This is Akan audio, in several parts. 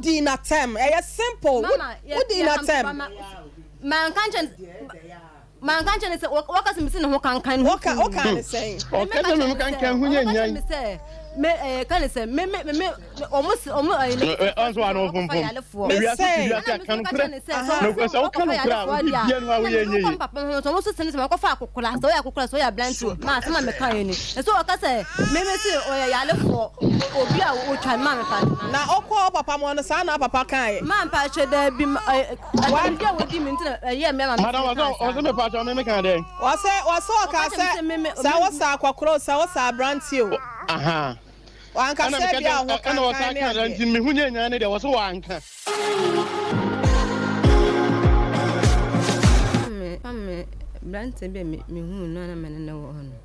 Wodii n'atɛm. Ɛyɛ simple. Mama, yɛ Wodii yɛ n'atɛm. ma manka nkyɛn manka nkyɛn ne sɛ wɔka sɛ mesi ne ho kankan ne ho Woka fi. woka ne sɛn? Me Ɔka meka sɛ me kyerɛ ho ne sɛ kankan ho nyɛ ɔmo ka kyerɛ nyan. me sɛ me ɛɛ ka ne sɛ me me me me ɔmo si ɔmo ɛɛ ne Ɔnso wa na ɔkɔfa ɔfomfom. yalefoɔ. Me Ewiase te sɛn? wiase Ɛna a me ka nso meka nokorɛ. kyerɛ ne sɛ sɛ Aha. ɔmo Na se sɛ woka ɔkɔfa nokorɛ a yalefoɔ obi deɛ a bia no hɔ a na woyɛ me nyɛ mekɔ yie. me papa ho sɛ ɔmo nso se ne sɛ makɔfa akokora sɛ ɔyɛ akokora sɛ ɔyɛ aberanteɛ ma asɛm a meka yɛ ni nso ɔka sɛ me me se ɔyɛ yalefoɔ obi a otwa me ma me pa Na ɔkɔɔ wo papa mu hɔ no, saa na wo papa kaeɛ? Ma mpa kyɛ daabi ma ɛ Wa ɛdɛm bi a wodi mi nti na ɛyɛ me ama me Madam tumi ɔsɛ kaa saa. ɔsɛ mepa kyɛw me meka dɛn? Ɔsɛ ɔsɛ Ɔka ɔkaa kyerɛ me sɛ sɛ me me sɛ me wosa akɔkorɔ o, sɛ wosa aberanteɛ o. Aha. Wanka Ɛna sɛ meka ebia kyerɛ wo ho ɛna kankan ɔsan ne kaa dɛ adeɛ. nti me ho nyɛ nyan ne deɛ ɔsɛ wanka. Me me aberanteɛ bi a me mehuu no a na me ne no wɔ hɔ no,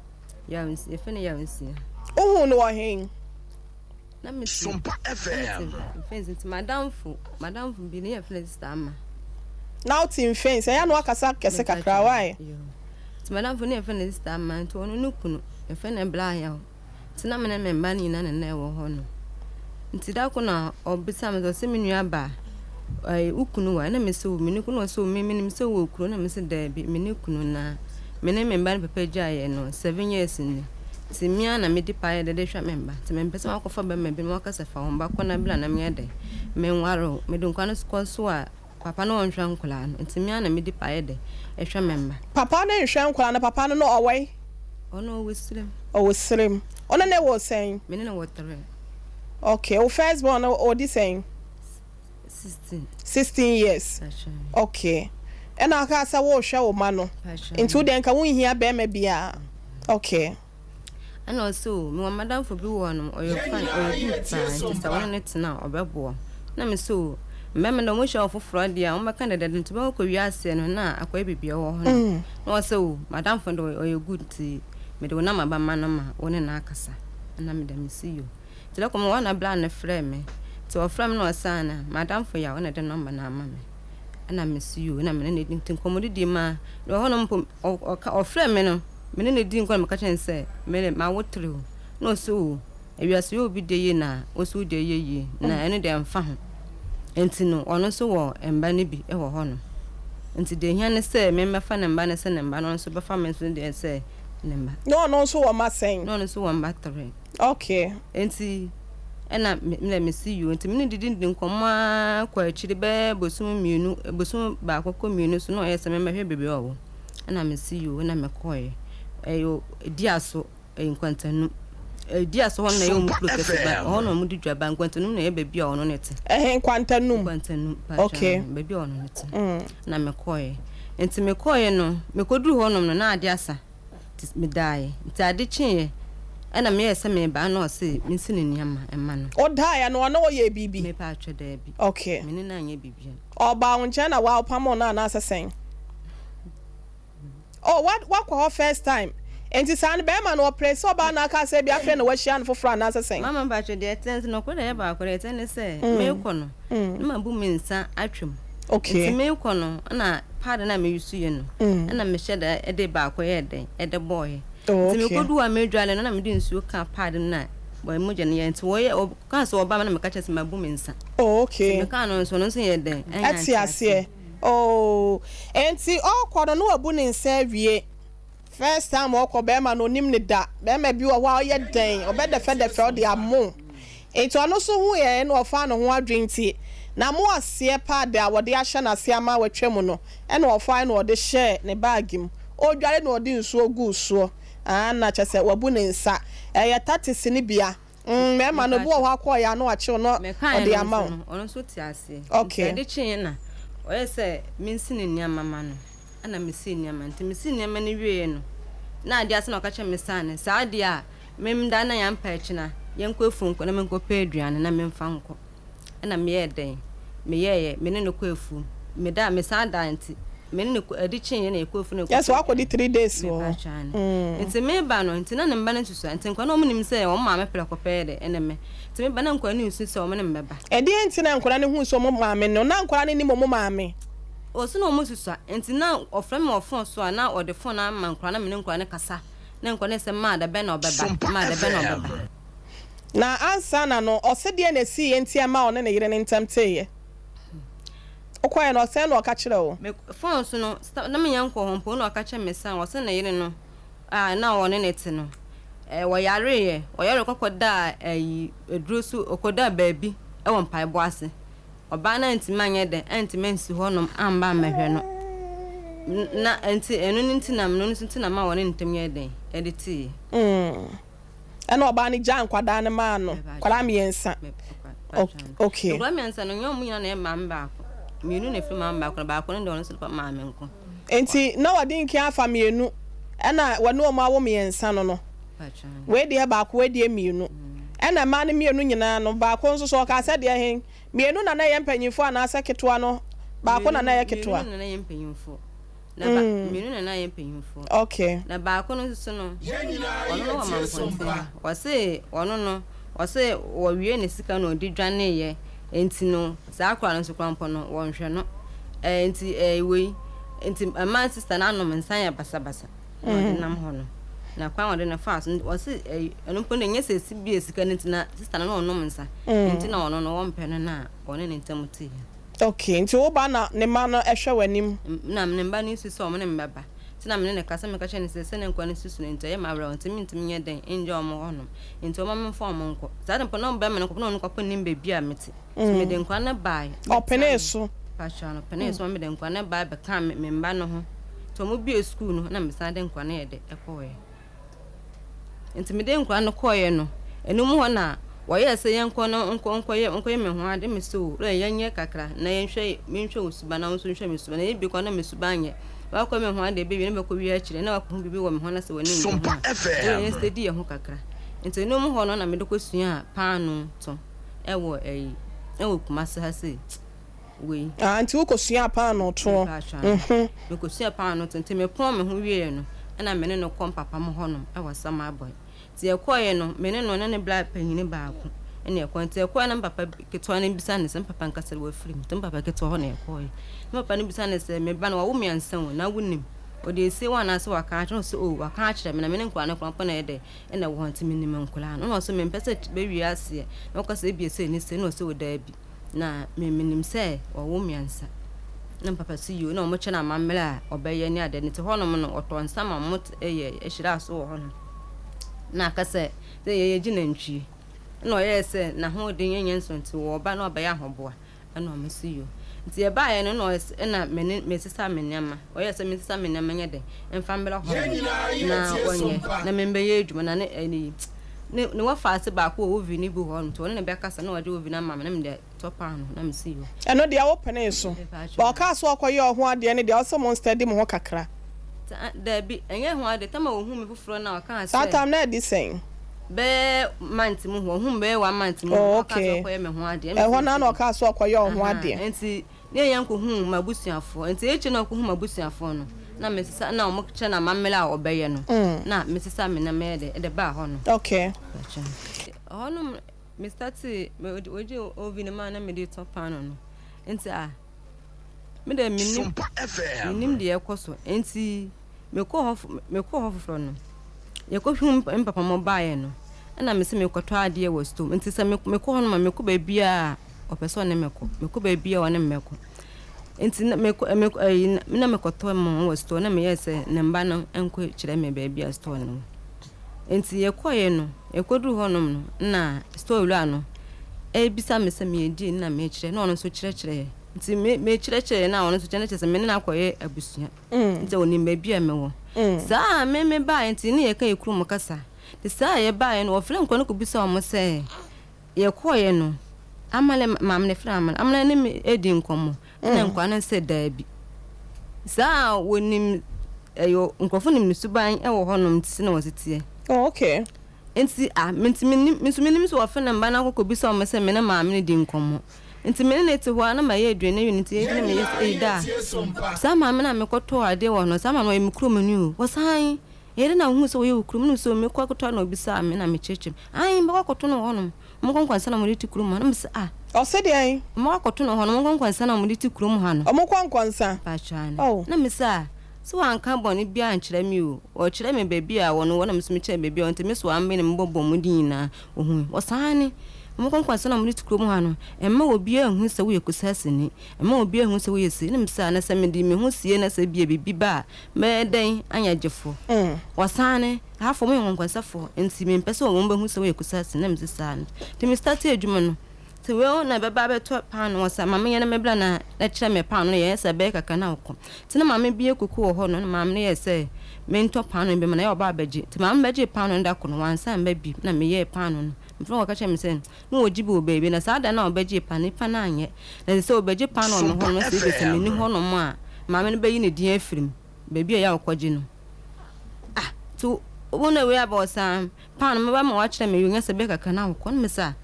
Yaw Nsia, yɛfrɛ no Yaw Nsia. Wohuu no wɔ he? Na me te Sompa na me te FM. mfɛnse nti m'adamfo m'adamfo bi ne yɛfrɛ no Sista Ama. Na wote mfɛnse, ɛyɛ a na woakasa kɛse Mepa kakra, kyɛw, why? yoo. Nti m'adamfo ne yɛfrɛ no Sista Ama nti ɔno ne kunu yɛfrɛ no Bra Yaw. Nti na me ne me mma no nyinaa na na ɛwɔ hɔ no. Nti da ko na ɔbisa me sɛ ɔse me nua baa ɛɛ wo kunu wɔ ɛna me se o me ne kunu ɔse o me menim sɛ wowɔ kunu ɛna me se daabi me ne kunu na me ne me mba no papa gyaeɛ no 7 years ni. Nti me ara na medi paeɛ de de hwɛ me mba. Nti mempɛ sɛ makɔfa bɛrima bi na waka sɛ fa wo mba kɔ na bra na menyɛ dɛn menware wo. Mede nkwadaa no kɔ so a papa no ɔnhwɛ nkwadaa no. Nti me ara na medi paeɛ de ɛhwɛ me mba. Papa no nhwɛ nkwadaa no, papa no no ɔwɔ he? Ɔno ɔwɔ Sirem. Ɔwɔ Sirem. Wo ne no wɔ sɛn? Me ne no wɔ three. Okay, wo first born no ɔdi sɛn? 16. 16 years. Okay. Ɛna ɔkaa sɛ wohwɛ wo ma no. Nti wo deɛ nka wonhia bɛrima biara. Okay. Ɛna ɔsɛ o mewɔ madamfo bi wɔ no ɔyɛ fine ɔyɛ good paa nti sɛ wo ne no tena a ɔbɛboa wo. Na me sɛ o mmarima deɛ ɔmo hyia wɔ foforɔ deɛ a ɔmo bɛka dɛdɛdɛ nti bɛkɔ kɔ wiase no na akɔyɛ biribi ɛwɔ hɔ no. Na ɔsɛ o madamfo no deɛ ɔyɛ good nti mede wo number bɛma no ma wo ne no akasa. Ɛna me deɛ mese yo. Nti dɛ kɔma wɔn abla no frɛɛ me. Nti ɔfrɛ me na ɔsan na madamfo yaw ɛna de number no ama me. Ɛna mese yo na me ne no di nti nkɔmmɔdidi mu a na ɛhɔ no mpo ɔka ɔfrɛ me no me ne no di nkɔmmɔ na meka kyerɛ no sɛ me de mawo tere o. Na ɔse o ewiase yɛ obi deɛ yie na wo nso wo deɛ yɛ yie na ɛno deɛ ɛmfa ho. Nti no ɔno nso wɔ mba no bi wɔ hɔ nom. Nti deɛ ehia ne sɛ memmɛfa ne mba no sɛ ne mba na ɔno nso bɛfa me nso deɛ sɛ ne mba. Na ɔno nso wɔ mma sɛn? Na ɔno nso wɔ mba tere. Okay. Nti ɛna me na mesi yoo nti me ne didi di nkɔmmɔ ara kɔ akyiri bɛyɛ bosom mmienu bosom baako kɔ mmienu so na ɔyɛ sɛ memmɛhwɛ baabi a ɔwɔ ɛna mesi yoo na mekɔɛ ɛyɛ di aso ɛyɛ Nkwantanum ɛdi aso hɔ no na ɛyɛ ɔmo kuro kɛse ba ɛhɔ na ɔmo di dwa ba Nkwantanum na ɛyɛ baabi a ɔno ne te. Ɛhe Nkwantanum? Nkwantanum Okay. Baabi a ɔno ne te na mekɔɛ nti mekɔɛ no mekɔduru hɔnom no na ade asa nti medaeɛ nti ade kyeeɛ ɛna meyɛɛ sɛ meba na ɔse mensi ne nneɛma ɛma no. Wodaeɛ no ɔne wo yɛɛ biribi? Mepa atwɛ daabi. Okay. Me ne no anyɛ biribiara. Ɔbaa wo nkyɛn na woapamo no anaasɛ sɛn? Oh, wakɔ hɔ first time. Nti saa no bɛrima no ɔpere sɛ ɔbaa no aka sɛ bi afei na wahyia no foforɔ anaasɛ sɛn? Mama mpatwɛ deɛ ɛteɛ nti nɔkorɛ deɛ ɛyɛ baako deɛ ɛteɛ ne sɛ meekɔ no na mabu me nsa atwam. Okay. Nti meekɔ no na pad no a me use yɛ no ɛna mehyɛ da ɛde baako yɛ dɛn ɛde bɔɔyɛ. Oh, Nti okay. mekɔdu hɔ a medwale no na mede nsuo ka pad no na mogya no yɛ nti wɔyɛ ɔka sɛ ɔba me na meka kyerɛ sɛ mabu me nsa. Oh, okay. Nti meka no nso ɔno nso yɛ dɛn ɛnya Ɛte aseɛ. Oh, nti ɔkɔ no na wabu ne nsa awie. First time ɔkɔ bɛrima no onim ne da. Bɛrima bi wɔ hɔ a ɔyɛ dɛn ɔbɛdɛfɛdɛfɛ ɔde amo. Nti ɔno nso hu yɛn na ɔfa ne ho adwene nti na mo aseɛ pad a wɔde ahyɛ n'ase ama watwa mu no ɛna ɔfa na ɔde hyɛɛ ne bag mu. Ɔdware na ɔde nsuo guu soɔ. Ah, na kyerɛ sɛ wabu ne nsa. Ɛyɛ tactics ne bia. Mmarima no obi wɔ hɔ akɔ ɔyɛ ano akyew na Mekaeɛ ɔde no ama nso wo. no ɔno nso te aseɛ. Okay. Nti ade kyeeɛ na ɔyɛ sɛ mensi ne nneɛma ma no ɛna mesii nneɛma nti mesii nneɛma no wieeɛ no na adeɛ ase na ɔka kyerɛ me saa ne saa adeɛ a memda na yɛampa akyina yɛnkɔ afuo nkɔ na menkɔpɛ aduane na memfa nkɔ ɛna meyɛɛ dɛn meyɛeɛ me ne no kɔ afuom meda mesan daa nti me ne no kɔ ade kyeeɛ na yɛkɔ afuo na Yes, yɛkɔpɛ wakɔdi aduane 3 days wɔ hɔ. Mepa ne nti meba no nti na ne mba no nsusua nti nkwa na ɔmo nim sɛ ɔmo maame prɛko pɛɛ de ɛne me nti meba na nkwa no nsu sɛ ɔmo ne me bɛba. Ɛdeɛn nti na nkwadaa no hu sɛ ɔmo maame no na nkwadaa no nim ɔmo maame? Ɔsi na ɔmo susua nti na ɔfrɛ me wɔ phone so a na ɔde phone ama nkwadaa na me ne nkwadaa no kasa na nkwadaa no sɛ maa da bɛn na ɔbɛba Sompa maa da bɛn na FM. ɔbɛba. Na ansa na no, ɔse deɛn na ɛsiiɛ nti ɛmaa ɔne ne yere no ntɛm teeɛ? Wokɔeɛ no, ɔsɛn na ɔka kyerɛɛ wo? Me phone so no, na me nyankɔ hɔ mpo na ɔka kyerɛ me sɛ ɔse ne yere no a na ɔne no te no, wɔyareeɛ, ɔyare kɔkɔdaa ayi aduro so, ɔkɔdaa baabi wɔ mpaebɔ ase. Ɔbaa no antumi anyɛ dɛn, antumi ansi hɔnom amba ammɛhwɛ no. Na nti ɛno no nti na, ɛno nso nti na ma wɔne no ntam yɛɛ dɛn, ɛde teeɛ. Ɛna ɔbaa no gyaa nkwadaa no maa no, nkwadaa mmiɛnsa. Okay. Nkwadaa mmiɛnsa no, nyɛ wɔn nyinaa na ɛyɛ maame baako. Mmienu na ɛfiri maame baako, na baako no deɛ ɔno nso maame nko. Nti na wɔde nkin afa mmienu, ɛna wɔne wɔn awo mmiɛnsa no no. Wei deɛ baako, wei deɛ mmienu. Ɛna mmaa no mmienu nyinaa no, baako nso so ɔkaa sɛ deɛ he, mmienu na na ɛyɛ mpanyimfoɔ anaasɛ ketewa no, baako na na ɛyɛ ketewa? Mmienu na na ɛyɛ mpanyimfoɔ. Na ba, mmienu na na ɛyɛ mpanyimfoɔ. Okay. Na baako no nso so no, ɔno no wɔ mampɔnten ha. Ɔse ɔno no, ɔse wɔwie ne sika na ɔde dwaneeɛ, nti no, saa akwadaa no nso koraa mpo no, wɔnhwɛ no. Ɛɛ nti ɛɛ wei, nti ɛmaa sista no anom nsa yɛ basabasa. na ɔde nam hɔ no, na kwan a ɔde no faa so no, ɔse ɛyi ɛno mpo no ɛnyɛ sɛ esi bie sika no nti na sista no na ɔnom nsa nti na ɔno no wɔmpɛ no na ɔne ne ntam teeɛ. Okay, nti wo ba na ne mma no hwɛ w'anim? Na ne mma no nsu sɛ wɔn ne me bɛba, nti na me ne no kasa, meka kyerɛ no sɛ sɛdeɛ nkwadaa no susu no nti ɛyɛ me awerɛhoɔ nti mentumi nyɛ dɛn ngya wɔn hɔnom, nti ɔmma memfa wɔn nkɔ. Saa de mpo na ɔbɛma no nkɔ na ɔno kɔpɛ nnim baabi a mete. Nti mede nkwadaa no bae. Ɔpenee so. Pakyɛ no ɔpenee so ma mede nkwadaa no bae bɛkaa me me mma no ho. Nti wɔn bue sukuu no na mesan de nkwadaa no yɛ dɛ ɛkɔɔɛ. Nti mede nkwadaa no kɔɔɛ no, ɛno mu hɔ na wɔyɛɛ sɛ yɛnkɔ no nkɔ nkɔyɛ nkɔyɛ me ho ade me sɛ o wura yɛnyɛ kakra na yɛnhwɛ menhwɛ wo suban na wo nso nhwɛ me suban na yɛ bi kɔ na me suban nyɛ. Wakɔ me ho ade bɛwie na bɛkɔ wie akyire na wakɔhu biribi wɔ me ho na sɛ w'ani nnye ho a, wura yɛn steady yɛn ho kakra. Nti ɛno mu hɔ no na mede kɔsuaa paanoo to. ɛwɔ ɛyi ɛwɔ Kumasi ha sei wei. Ah nti wo kɔ suaa paanoo toɔ. Mhm. Me kɔ sua paanoo to nti me pɔn me ho wieɛ no ɛna me ne no kɔ mpapa mo hɔ nom ɛwɔ Samabɔy nti yɛ kɔɔɛ no me ne no ne ne bra panyini baako ɛna yɛ kɔɔ nti yɛ kɔɔɛ na me papa ketewa no bisa no sɛ me papa nkasa de wafiri mu nti me papa ketewa hɔ na yɛ kɔɔɛ me papa no bisa no sɛ me ba no wawo miɛnsa o na wo nim ɔde esie wo anaasɛ waka akyerɛ no ɔsɛ o waka akyerɛ me na me ne nkwadaa no koraa mpo na yɛ dɛ na ɛwɔ hɔ nti menim nkwadaa no. Ɛna ɔse mempɛ sɛ bɛwie aseɛ na wɔka sɛ ebia sei ne sei na ɔse o daabi na me menim sɛ wɔwo mmiɛnsa na papa se yoo na wɔn kyɛ no amammerɛ a ɔbɛyɛ ne adeɛ nti hɔnom no ɔtɔ nsa ma wɔn yɛ hyiraa so wɔ hɔnom na aka sɛ sɛ yɛyɛ gye nantwie na ɔyɛɛ sɛ n'ahoɔden nyɛ nso nti wɔba na ɔbɛyɛ ahoboa Ɛna ɔmo se yoo. Nti yɛbaeɛ no na ɔyɛ sɛ ɛna me ne mesesa me nneɛma. Ɔyɛɛ sɛ mensesa me nneɛma nyɛ dɛn mfa mmra hɔ nom na ɔnyɛ na membɛyɛ adwuma na ne ɛne ne ne wɔfaase baako wɔ oven bi wɔ hɔ nom nti ɔne no bɛkasa na wagye oven ama me na mede atɔ paano na mese yoo. Ɛno deɛ wo penee so. But ɔkaa sɛ ɔkɔyɛ ɔho adeɛ no deɛ ɔse mo nsteady mo ho kakra. Dabi, ɛnyɛ ho ade. Tam a ohuu me foforɔ no a ɔkaa sɛ. Saa tam no adi sɛn? Bɛyɛ month mu hɔ, ohuu me bɛyɛ one month mu hɔ. Oh, Ɔkaa sɛ okay. ɔkɔyɛ me ho adeɛ. Ɛhɔ no ara na ɔkaa sɛ ɔkɔyɛ wo ho adeɛ. Nti ne yɛn kɔhuu m'abusuafoɔ. Nti akyire na ɔkɔhuu m'abusuafoɔ no, na mesesa, na wɔkyerɛ no amammerɛ a ɔbɛyɛ no. Na mesesa me nneɛma yɛ dɛ, de baa hɔ no. Okay. Ɛhɔ nom, me startee, me, wɔgye oven no maa na mede retɔ paano no. Nti ah. Me deɛ mennim, mennim deɛ ɛkɔ so. Nti mekɔɔ hɔ mekɔɔ hɔ foforɔ no, yɛkɔhwim me papa mo baeɛ no, ɛna mese mekɔtɔ adeɛ wɔ store. Nti sɛ mekɔ hɔ no ma mekɔ baabiara a ɔpɛ sɛ ɔne me kɔ. Mekɔ baabiara a ɔne me bɛkɔ. Nti na mekɔ mekɔ ɛyi na mekɔtɔ mo wɔ store na meyɛɛ sɛ ne mba no nkɔ kyerɛ me baabi a store no wɔ. Enti yɛkɔeɛ no, yɛkɔduruu hɔnom no, na store wura no rebisa me sɛ meyɛ deɛn na merekyerɛ, na ɔno nso kyerɛkyerɛeɛ. Nti me mekyerɛkyerɛeɛ na ɔno nso kyerɛ, na kyerɛ sɛ me ne no akɔyɛ abusua. Nti ɔnim baabi a mewɔ. Saa a me mebaeɛ nti ne yɛka yɛ kurom kasa. Nti saa a yɛbaeɛ no, ɔfrɛɛ nkwadaa no kɔbisaa wɔn sɛ, Yɛkɔeɛ no, Amane, maame no frɛɛ Amane, Amane ne me redi nkɔmmɔ, ɛna nkwadaa no sɛ daabi. Saa a wɔnim, ɛyɛ nkurɔfoɔ nim ne suban wɔ hɔnom nti sɛ na wɔsi teɛ. Oh, okay. Nti ah, me nti menim, me nso menim sɛ wɔfrɛ ne mba no akɔ kɔbisa wɔn sɛ me ne maame no di nkɔmmɔ. Nti me ne no te hɔ a na mayɛ aduane awie no nti yɛgyina meyɛ sɛ ei daa. Saa maame no a mekɔtɔɔ adeɛ wɔ no, saa maame no ɔyɛ me kuromani o. Wɔsan Ɛyɛ dɛn na wohuu sɛ woyɛ wo kurom? Ɛna ɔse, Mekɔ akɔtɔ na ɔbisaa me na mekyerɛkyerɛ mu. Ae, mɛkɔ akɔto no wɔ hɔnom. Wɔkɔ nkwansa na wɔde te kurom ha. Na mese, Ah. Ɔse deɛn? Wɔkɔ akɔto no wɔ hɔnom, wɔkɔ nkwansa na wɔde te kurom ha no. Wɔkɔ nkwansa? Mpakyɛ aane. Oh. Na mese, Ah, Sɛ wanka bɔne biara ankyerɛ me o, ɔkyerɛɛ me baabi a ɔno wɔ na me nso mekyerɛɛ baabi a ɔwɔ nti me so ammee na mebɔbɔɔ mmɔden nyinaa ɔhui. Ɔsaa ne, wɔn nkɔnkɔnsa no a wɔde te kurom ha no, mma obiara nhu sɛ woyɛ Kusasini, mma obiara nhu sɛ woyɛ sei. Na mebisaa no sɛ mede me ho sie na sɛ ebia biribi ba a, mɛyɛ dɛn anya gyefo? Ɔsaa ne, ɛhafoɔ moyɛ nkɔnkɔnsafoɔ nti mempɛ sɛ wɔbɛhu sɛ woyɛ Kusasini. Na mese saa nti me startee adwuma no. Sɛ wei na ɛbɛba abɛtɔ paanoo wɔ sɛ maame yɛ na mɛbla na ɛkyerɛ me paanoo no yɛ sɛ ɛbɛyɛ kakra na ɔkɔ. Nti na maame bi akuku wɔ hɔ no na maame no yɛɛ sɛ mentɔ paanoo no bi ma no ɛyɛ ɔba abɛgye. Nti maame bɛgyee paanoo no da koro no wansan amma bio na meyɛɛ paanoo no. Mefrɛ no ɔka kyerɛɛ me sɛ na ɔgye bi wɔ baabi na saa da no a ɔbɛgyee paanoo no nipa no anyɛ. Na ɛsɛ sɛ ɔbɛgye paanoo wɔ me hɔ no sɛ ebia sɛ menni hɔ nom a maame no bɛyi ne din afiri mu baabi a ɛyɛ a ɔkɔgye no. Ah nti wo na wei aba ɔsan Paano mɛba ma woakyerɛ me yɛ sɛ bɛyɛ kakra na wokɔ. Na mese, Ah,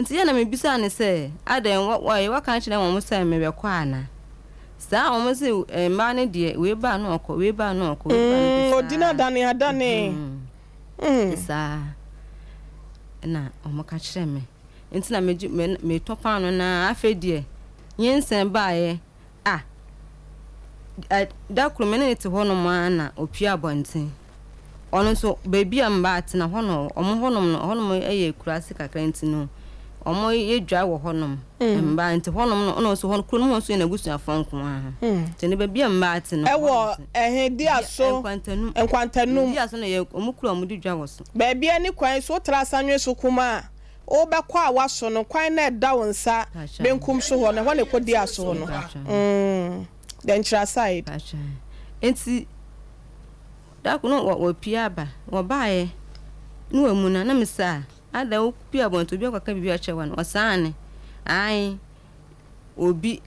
nti yɛ na mebisaa no sɛ, Adɛn, woaka akyerɛ wɔn sɛ merebɛkɔ anaa? Saa a wɔn se, Mmaa no deɛ, wei ba a na ɔkɔ, wei ba a na ɔkɔ, wei ba a na ɔkɔ, Ɔdi no saa. adane adane. Nti saa na wɔka kyerɛɛ me. Nti na megye, me, metɔ paano no ara. Afei deɛ, nyinsɛn baeɛ. Ah, da koro me ne no te hɔnom ara na ɔpue abɔnten. Ɔno nso, baabi a mmaa tena hɔ no, wɔn hɔnom no, hɔnom yɛ akuraase kakra nti no, wɔyɛ dwa wɔ hɔnom. Mmaa nti hɔnom no, ɔno nso hɔ kuro no mu hɔ nso yɛ n'abusuafoɔ nko ara. Nti no baabi a mmaa te no. Ɛwɔ ɛhe Diaso? Nkwantanum. Nkwantanum. Diaso na yɛ wɔn kuro a wɔdi dwa wɔ so. Baabi a ne kwan so wotra Asanwe so kumaa a, wobɛkɔ a woaso no, kwan no a ɛda wo nsa benkum so hɔ no, ɛhɔ na ɛkɔ Diaso hɔ no. Dɛnkyira side. Nti Da koro no wɔpue aba, wɔbaeɛ ne wɔamuna na mese a adɛn wopue abɔnten obi akɔka biribi akyerɛ wo ana? Ɔse aane, ae obi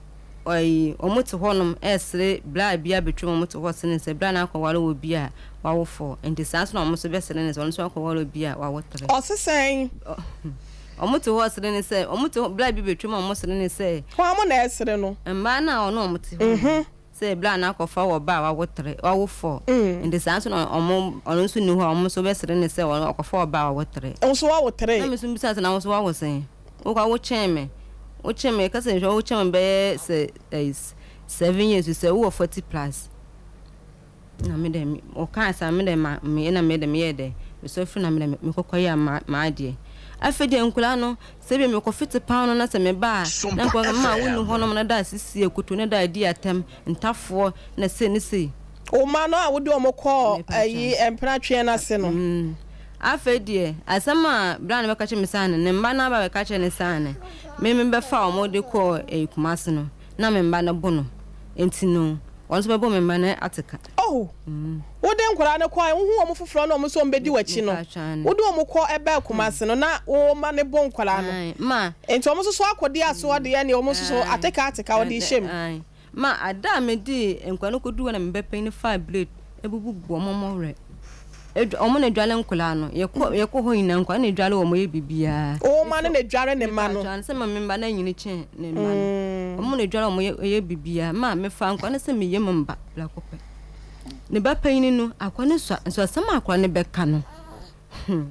ɔyi wɔn te hɔnom ɛresere bra bi abɛtwam wɔn te hɔ sene sɛ bra no akɔware obi a wawo fɔ nti saa nso na wɔn nso bɛsere ne sɛ ɔno nso akɔware obi a wawo tere. Ɔse sɛn? Wɔn te hɔ sere ne sɛ wɔn te hɔ bra bi bɛtwam a wɔn sere ne sɛ. Hwan mo na ɛresere no? Mmaa no a ɔne wɔn te hɔ no. Sɛ bere a n'akɔfa wɔ ba a wawo tre, wawo fɔ, nti saa nso na ɔmo, ɔno nso nni hɔ a ɔmo nso bɛsere no sɛ ɔno ɔkɔfa ɔba a wawo tre. Wo nso wawo tre. Na me nso mebisa no sɛ na wo nso wawo sɛn? Wo koraa wo kyɛn me, wo kyɛn me, ka sɛ nhwɛ wo kyɛn me bɛyɛ sɛ ɛyi seven years sɛ wowɔ 40 plus. Na me dɛ ɔkaa saa me dɛ ma me na me dɛ meyɛɛ dɛ mesɔre firi na me dɛ mekɔkɔ yɛ m'adeɛ. Afei deɛ nkwadaa no sɛ bi mekɔ fete paano na sɛ meba a na nkwadaa no ma wonni hɔnom na da sisi akutu na da adi atɛm ntafoɔ na sei ne sei. Wo mma no a wode wɔn kɔɔ ayi mpena tweɛ no ase no. Afei deɛ asɛm a bra no bɛka kyerɛ me saa ne ne mma no aba bɛka kyerɛ ne saa ne me mebɛfa wɔn de kɔɔ ɛyi Kumasi no na me mma no bo no nti no Wɔn nso bɛbɔ me mma no ateka. Oh, wode nkwadaa no kɔ a, wohu wɔn foforɔ na wɔn nso wɔbɛdi w'akyi no, wode wɔn kɔ ɛbaa Kumasi no, na wo mma no bɔ nkwadaa no. Nti wɔn nso so akɔdi asoɔdeɛ ne wɔn nso so ateka ateka wɔde rehyɛ mu. Ma ada a medii nkwadaa no kɔduu hɔ na me ba panin no faa blade bubu wɔn mmɔwerɛ. Edwa, wɔn na edware nkwadaa no. Yɛkɔ, yɛkɔ hɔ nyinaa, nkwadaa na edware wɔn, yɛ biribiara. Wo mma no na edware ne mma no. Mepa sɛ ma me mma no anyini kyɛn ne mma no. Wɔn na edware wɔn, yɛ, yɛ biribiara. Ma mefa nkwadaa no sɛ me yam mba prɛko pɛ. Ne ba panyin no, akwadaa no sua, nso asɛm a akwadaa no bɛka no, hmm,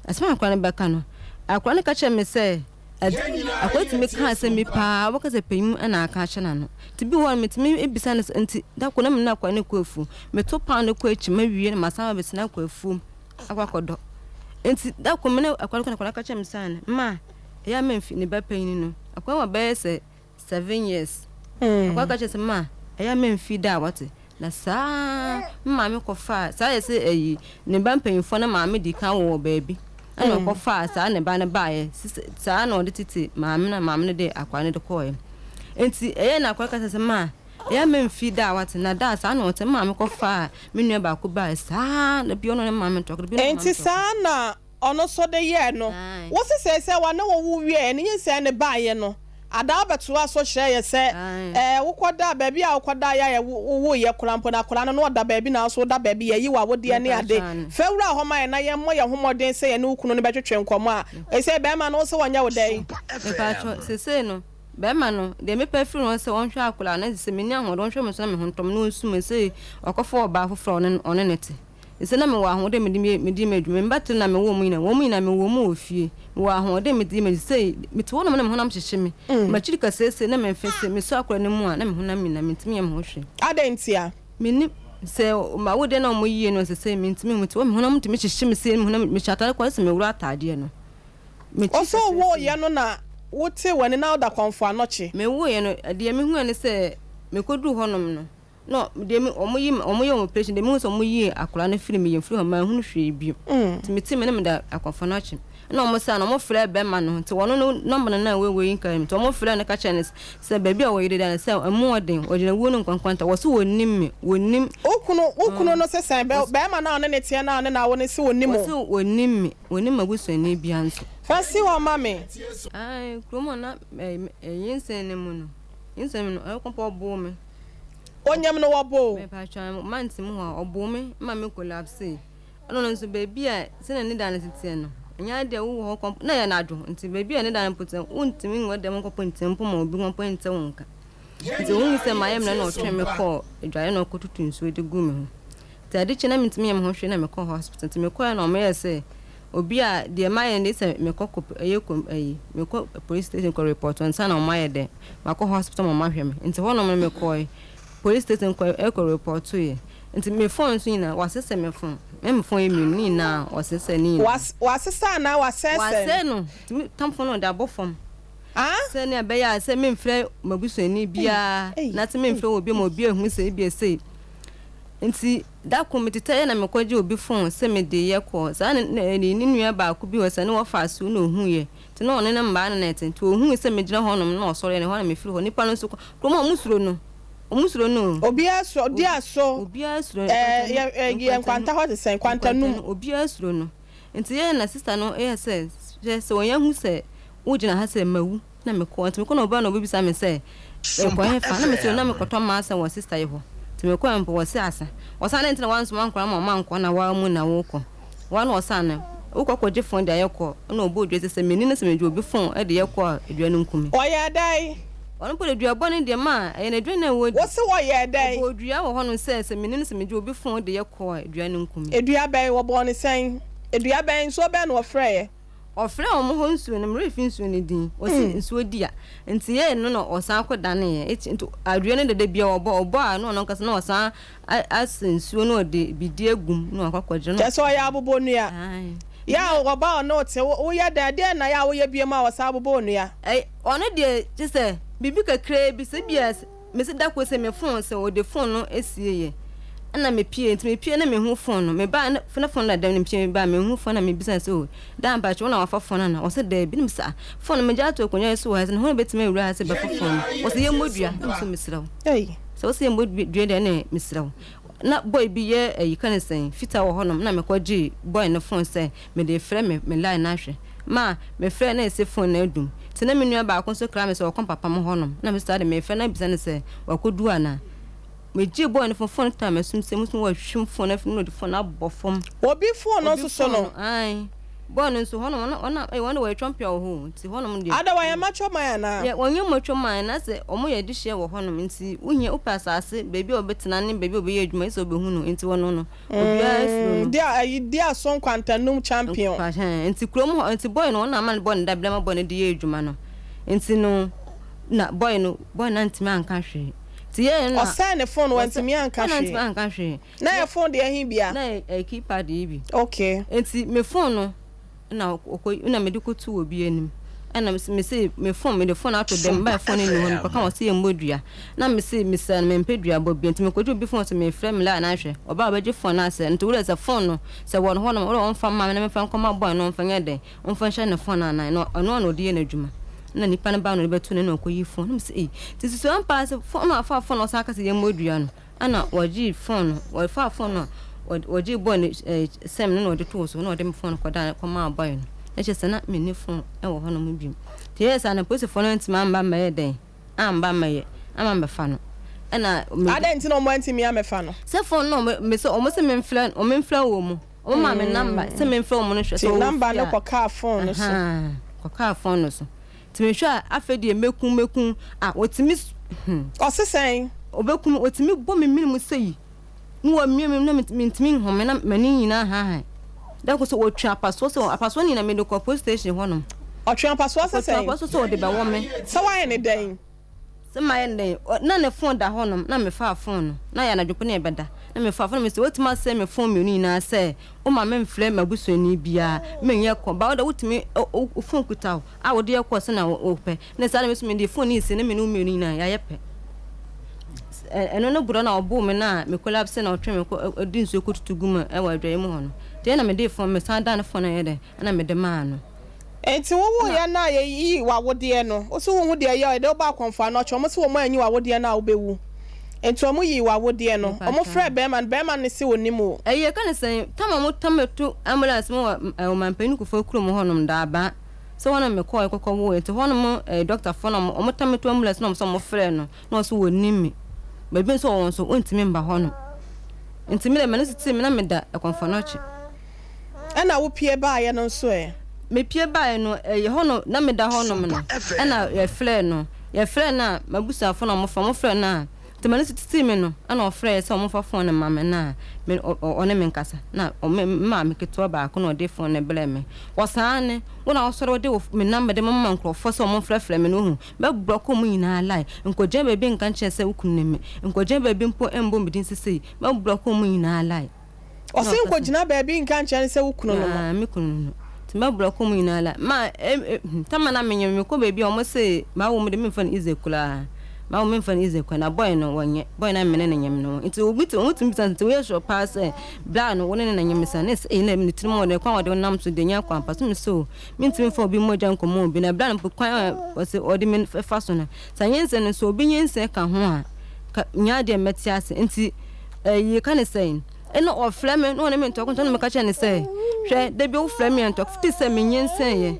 asɛm a akwadaa no bɛka no, akwadaa no ka kyerɛ me sɛ, Akwadaa tumi ka asɛm bi paa, wobɛka sɛ panyin na aka akyerɛ n'ano. Nti bi wɔ hɔ no metumi bisa no sɛ, nti da koro na me ne akwadaa no kɔ afuom. Meto paano kɔ akyi mawie na masan abɛsene akɔ afuom akɔ akɔdɔ. Nti da koro me ne akwadaa no kɔ na akwadaa no ka kyerɛ me sɛ, ma ɛyɛ a memfi ne ba panyin no. Akwadaa no wɔ bɛyɛ sɛ 7 years. Akwadaa ka kyerɛ sɛ ma ɛyɛ a memfi da a wate. Na saa me maame kɔfaa saa yɛ sɛ ayi ne ba mpanyinfoɔ no maame di kan wɔ baabi ɛna mm. ɔkɔfaa saa ne ba no baeɛ saa na ɔde tete maame na maame no de akwadaa no de kɔɔɛ nti ɛyɛ na akwadaa kasa sɛ maa ɛyɛ memfi da a wate na da saa na ɔte maame kɔfaa me nua baako baeɛ saa na bi ɔno ne maame ntɔkwa bi nti saa na ɔno nso de yɛɛ no. Wo sesɛɛ sɛ wɔne wo wo wieɛ no, nyinsɛn no baeɛ no, Adaa bɛtoaa so kyerɛɛ yɛ sɛ, ɛɛ, wokɔdaa baabi a wokɔdaeɛ a wowoeɛ koraa mpo no, akwadaa no na ɔda baabi na wo nso woda baabi, yɛayi w'awodeɛ ne ade. Fa wura hɔ ma yɛn na yɛmmɔ yɛn ho mmɔden sɛ yɛne wo kunu no bɛtwetwe nkɔmmɔ a. Seesei barima no, wo se ɔnyɛ wo dɛn? Mepaatwɔ, seesei no, barima no, deɛ mepɛ afiri ne hɔ ne sɛ ɔnhwɛ akwadaa no, sɛ menni ahoɔden, ɔnhwɛ me so na me ho ntɔ me na ɔnsu me sɛ wakɔfa ɔbaa foforɔ a ɔne no te. Efisɛ na mewɔ ahoɔden a mede yɛ mede yɛ m'adwuma. Me mma tiri na mewoo wɔn nyinaa. Wɔn nyinaa mewoo wɔn wɔ fie. Mewɔ ahoɔden a mede yɛ m'adwuma. Seesei mete hɔnom na me honam hyehye me. M'akyiri ka seesei na me mfe se mesɔ akwadaa no mu a na me honam nyinaa mentumi nyɛ me ho hwee. Adɛn ntia? Mennim sɛ m'awodeɛ no a wɔyie no sesei mentumi nhu nti wɔ me honam tumi hyehye me sei me honam mehyɛ atadeɛ koraa sɛ mewura ataadeɛ no. Mekyi Ɔsɛ kakra ɔwoo sei. yɛ no na wotee w'ani na woda kɔmfo anɔkye. Mewoeɛ no deɛ mehuiɛ ne sɛ mekɔduruu hɔnom no na deɛ me wɔn yi wɔn yɛ wɔn operation deɛ mehu sɛ wɔn yii akwadaa no firi me yam firi hɔ manhunu hwee bio nti me ti me ne me da akɔmfo no akyi ɛna wɔn saa no wɔn frɛ bɛrima no nti wɔn no nɔmba no na wei wei nka mu nti wɔn frɛ no ka kyerɛ no sɛ baabi a wɔyere da no sɛ ɛmu ɔden wɔgyina wuo no nkwankwanta wɔ so wɔnim me wɔnim. Wo kunu wo kunu no se sɛn bɛ bɛrima no a ɔne ne teɛ no a ɔne no awo no se ɔnim wo. Wɔse wɔnim me wɔnim m'abusuani biara nso. Fa si hɔ ma me. Ae kurom hɔ na ɛɛ nyinsɛn no mu no nyinsɛn mu no ɛkɔmpo ɔboo me. Onyam no wɔboo wo? Mepakyɛw mante mu hɔ a ɔboo me ma me collapsee. Ɛna ɔno nso baabi a sɛnea ne dan no teteɛ no, ɛnyɛ adeɛ a wowɔ hɔ kɔ na ɛyɛ anadwo nti baabi a ne dan no mpo te wontumi nwɔ dɛm nkɔpɔ ntia mpo ma obi ho mpo nte wo nka. Nti ohuu sɛ mayɛ mmerɛ na ɔtwee me kɔɔ adwaeɛ na ɔkɔtutu nsuo de guu me ho. Nti ade kye na mentumi nyɛ me ho hwee na mekɔɔ hospital. Nti mekɔeɛ na wɔyɛɛ sɛ obi a deɛ mayɛ no deɛ sɛ mekɔ kɔ ɛyɛ kɔ ɛyi mekɔ police station kɔ report ansa na wɔayɛ dɛ makɔ hospital ma wɔahwɛ me. Nti hɔnom no mekɔe police station kɔ ɛkɔ report yɛ. Nti me phone nso nyinaa wɔasesɛ me phone. Me me phone yɛ mmienu ne nyinaa wɔsesɛ ne nyinaa. Was wasesa anaa wasɛesɛe? Wasɛe no. Nti me tamfo no ɔde abɔ fam. Ah? Sɛnea ɛbɛyɛ a sɛ memfrɛ m'abusuani biara na sɛ memfrɛ obi ma obi ahu sɛ ebia sei. Nti da koro metetɛeɛ na mekɔgye obi fon sɛ mede yɛ kɔɔ. Saa ne ne ne nua baako bi hɔ sɛ ne wɔfa ase na ohuiɛ. Nti na ɔne ne mmaa no na ɛte. Nti ohui sɛ megyina hɔnom na ɔsɔreɛ na ɛhɔ na mefiri hɔ. Nipa no nso kurom hɔ wɔsuro no. Wɔsuro no o. Obiara suro, di aso. Obiara suro no. Ɛɛ yɛ yɛ nkwanta hɔ te sɛn? Nkwantanum. Obiara suro no. Nti yɛɛ na sister no yɛɛ sɛ hwɛ sɛ wɔn ahu sɛ wogyina ha sɛ mawu na mekɔ nti mekɔ na ɔbaa na ɔbɛbisa me sɛ mekɔ hefa na mesɛ na mekɔtɔ m'asɛm wɔ sister yi hɔ nti mekɔɛ mpo wɔse asa ɔsan dɛn nti na wansoma nkora ma ɔma nkɔ na waa mu na wokɔ waa na ɔsan no wokɔ kɔgye fon de ayɛ kɔ na ɔbɔ odwa sɛ sɛ menni no sɛ megye obi fon de yɛ kɔ a dua no nku me. Ɔyɛɛ dɛn? Ɔno mpo de dua bɔne deɛ ma ɛyɛ n'aduane a ɔdi. Wose wɔyɛɛ dɛn? Ɔbɔɔ dua wɔ hɔnom sɛ sɛ menni no sɛ megye obi fon de yɛ kɔ a dua no nku me. Dua bɛn? Wɔbɔɔ no sɛn? Dua bɛn? Nsuo bɛn na wɔfrɛeɛ? Ɔfrɛɛ wɔn hɔ nsuo no, me werɛ fi nsuo no din. Ɔse nsuo di a. Nti yɛɛ no na ɔsan kɔ daneeɛ. Nti dua no dada biara ɔbɔ, ɔbɔ a na ɔno ankasa na ɔsan asa nsuo na ɔde bidie agu mu na wakɔ akɔgyina. Kyerɛ sɛ ɔyɛ abobɔnua. Ae. Yɛ a ɔba a ɔne wo te, woyɛ dɛn? Ɛdeɛn na yɛ a woyɛ biom a ɔsan bobɔ onua? Ɛy, ɔno deɛ kyerɛ sɛ biribi kakraa bi, sɛ ebia mese da koro sɛ me phone sɛ ɔde phone no sieeɛ ɛna mepie nti mepie na mehu phone no mebaa na na phone no da dɛm na mepie mebaa mehu phone na mebisa no sɛ oh daa mpakyɛ wo na wafa phone ana ɔse daabi na mese ah phone no megya ato akonnwa yi so wɔ ha sɛ na hwan na bɛtumi awura ha sɛ bɛfa phone no ɔse yɛmmɔ dua na mese mesrɛ wo sɛ wose yɛmmɔ dua deɛ ɛne mesrɛ wo na boy bi yɛ ayi ka ne sɛn fita wɔ hɔnom na mekɔ gyee boy no phone sɛ mede refrɛ me me line no ahwɛ ma mefrɛ na ɛsɛ phone no adum nti na me nua baako nso kra me sɛ ɔkɔ papa mo hɔnom na me saa de mefrɛ na bisa no sɛ wakɔdu anaa megyee boy no phone phone no taa m'asum sɛ musu wahwim phone no afiri na ɔde phone no abɔ fam Obi phone no obi nso so phone no. no ae boy no nso hɔnom ɔno ɔno wɔn de wɔyɛ twɔmpea wɔ hɔ o nti hɔnom deɛ Ada wɔyɛ macho man anaa? Yɛ wɔnyɛ macho man na sɛ wɔn yɛ adehyeɛ wɔ hɔnom nti wohia wopɛ asase baabi a wɔbɛtena ne baabi a wɔbɛyɛ adwuma gye sɛ wobɛhu no nti wɔno no obiara suro no. Di a ayi di aso nkwantanum champion. Nkwa nti kurom hɔ nti boy no wɔn na ama no bɔ ne dabere ma boy no de yɛ adwuma no nti no na boy no boy no antumi anka hwee nti yɛɛ no na Ɔsɛe ne phone wantumi anka boy no antumi hwee. anka hwee. Na yɛ phone deɛ he bia? Na yɛ keypad yi bi. Okay. Nti me phone no na ɔkɔ na mede kɔtu obi anim ɛna mese mese me phone mede phone ato dɛm baa phone no nni hɔ no kɔka wɔ sɛ yɛmmɔ dua na mese mesɛ no mempɛ dua bɔ bia nti mekɔgye obi phone sɛ mefrɛ me laa na ahwɛ ɔbaa ɔbɛgye phone no asɛ nti wodɛ sɛ phone no sɛ wɔ no hɔ nom wodɛ ɔmfa mma me na memfa nkɔma boy no ɔmfa nyɛ dɛn ɔmfa nhyɛ ne phone anan na ɔno a na ɔde yɛ n'adwuma na nipa no baa na ɔde bɛto no na ɔkɔyi phone no mese ei nti susu ampa sɛ phone no afa phone no ɔsan aka sɛ yɛmmɔ dua no Ɛna wɔgyee phone no, wɔfaa phone no a, wɔgyee boy no sɛm no na wɔde too so na wɔde me phone no kɔdaa kɔmaa boy no. Na kyerɛ sɛ na menni phone wɔ hɔnom bio. Nti ɛyɛɛ saa no polisifoɔ no antumi amma ammɛyɛ dɛn, amba ammɛyɛ, amma ammɛfa no. Ɛna me. Adɛn nti na wɔantumi ammɛfa no? Sɛ phone no wɔn, me sɛ wɔn se memfrɛ, wɔmfrɛ wɔn, wɔn maa me number sɛ memfrɛ wɔn no hwɛ sɛ Nti wɔwɔ number fie no a. kɔkaa phone no so. Ahaa, kɔkaa phone no so. Nti mehwɛ a afei deɛ mɛkum mɛkum a wɔtumi hmm. Ɔse sɛn? Ɔbɛkum ɔtumi bɔ me mene mu sɛyi na wɔamia me na mentumi nhome na m'ani nyinaa haahae. Da ko sɛ wɔtwe apasoɔ sɛ apasoɔ no nyinaa mede kɔ police station hɔnom. Ɔtwe apasoɔ sɛ Ɔtwe sɛn? apasoɔ sɛ ɔde bɛwɔ me. Sɛ woayɛ ne dɛn? Sɛ mayɛ no dɛn? Ɔ, na ne fon da hɔnom, na mefaa fon no. Na ɛyɛ anadwo po na yɛbɛda. Na mefaa fon no, mese, Woatumi asɛe me fon mmienu nyinaa sɛ woma memfrɛ m'abusuani biara, menyɛ kɔ. Ba wo deɛ wotumi, ɔ, wo, wo fon kuta wo a wode yɛ kɔɔ sɛnea wo, wopɛ. Na saa na me nso mede fon no resi na me ne wo mmienu nyinaa yɛayɛ pɛ. Ɛ, ɛno ne borɔ na ɔboo me no a me collapse na ɔtwe me kɔ, ɔ, ɔde nsuo kɔtutu gu mu wɔ adwaeɛ mu hɔ no. Nti ɛna mede fon, mesan dan fon no yɛ dɛn, ɛna mede maa no. Enti wowoeɛ no a yɛyii w'awodeɛ no, wo so wonhu deɛ ɛyɛ a, yɛde wo baa akɔmfo ano ɔkyɛ, wɔn se wɔn anyi w'awodeɛ no a wobɛwu. Enti wɔn yii w'awodeɛ no, wɔn frɛɛ bɛɛma no, bɛɛma no se ɔnim wo. Ɛyi yɛka no sɛn, tam a wɔn tam me to ambulance mu wɔ ɔmanpanin Kufuor kurom hɔ nom, Daabaa, sɛ hɔ na me kɔɔɛ kɔkɔ woeɛ, nti hɔ nom doctor foɔ na wɔn tam me to ambulance na wɔn sɛ wɔn frɛɛ no, na ɔse wɔnnim me, baabi nso ɔwɔ nso ɔntumi mba hɔ nom, nti me deɛ m'ani so tee me na me da Ɛkɔmfɔnɔkye. Ɛna wo pue baeɛ no nso ɛ? Me pue baeɛ no, ɛyɛ hɔ no, na me da hɔ nom no, ɛna yɛfrɛɛ no, yɛfrɛɛ no a, m'abusuafoɔ na wɔfrɛ, wɔfrɛɛ no a, nti m'ani so tetee me no, ɛna ɔfrɛɛ sɛ wɔmfa phone no mma me na me, ɔ, ɔ, ɔne me nkasa, na ɔ, me, me maame ketewa baako na ɔde phone no brɛɛ me, ɔsaa ne, wo na wosɔre wode wo, me number de mama nkorɔfoɔ sɛ wɔmfrɛfrɛ me no, wohu, mɛbrɔko wɔn nyinaa line, nkɔgyina baabi nka nkyerɛ sɛ wo kunu ne me, nkɔgyina baabi mpo mmɔ me din sesei, mɛbrɔko wɔn nyinaa line. Ɔse nkɔgyina baabi nka nkyerɛ no sɛ wo kunu no no. Me kunu no no. Nti mɛbrɔko mu nyinaa la. Ma eh, eh, tama na menyɛ mekɔ baabi a wɔn se mawo mu de memfa no easy koraa. Mawo memfa no easy koraa na boy no wɔnyɛ. Boy na mene no nyem no. Nti obi te wɔn tumi bisa nti woyɛ sure paa sɛ bra no wo ne no na nyem sa ne sɛ eh na ne tirim wɔ ne kwan wɔde nam so de nyɛ kwan pa so me so mentumi mfa obi mogya nkɔmɔ obi na bra no mpo kwan a wɔse wɔde me fa so no. Sɛ nyinsɛn no so obi nyinsɛn ka ho a ka nya deɛ mɛte ase nti Ɛyi ka ne sɛn? Ɛna ɔfrɛ me na ɔne me ntɔkwa nti na meka kyerɛ ne sɛ, hwɛ da bi wofrɛ me ntɔkwa fiti sɛ menyinsɛn yɛ.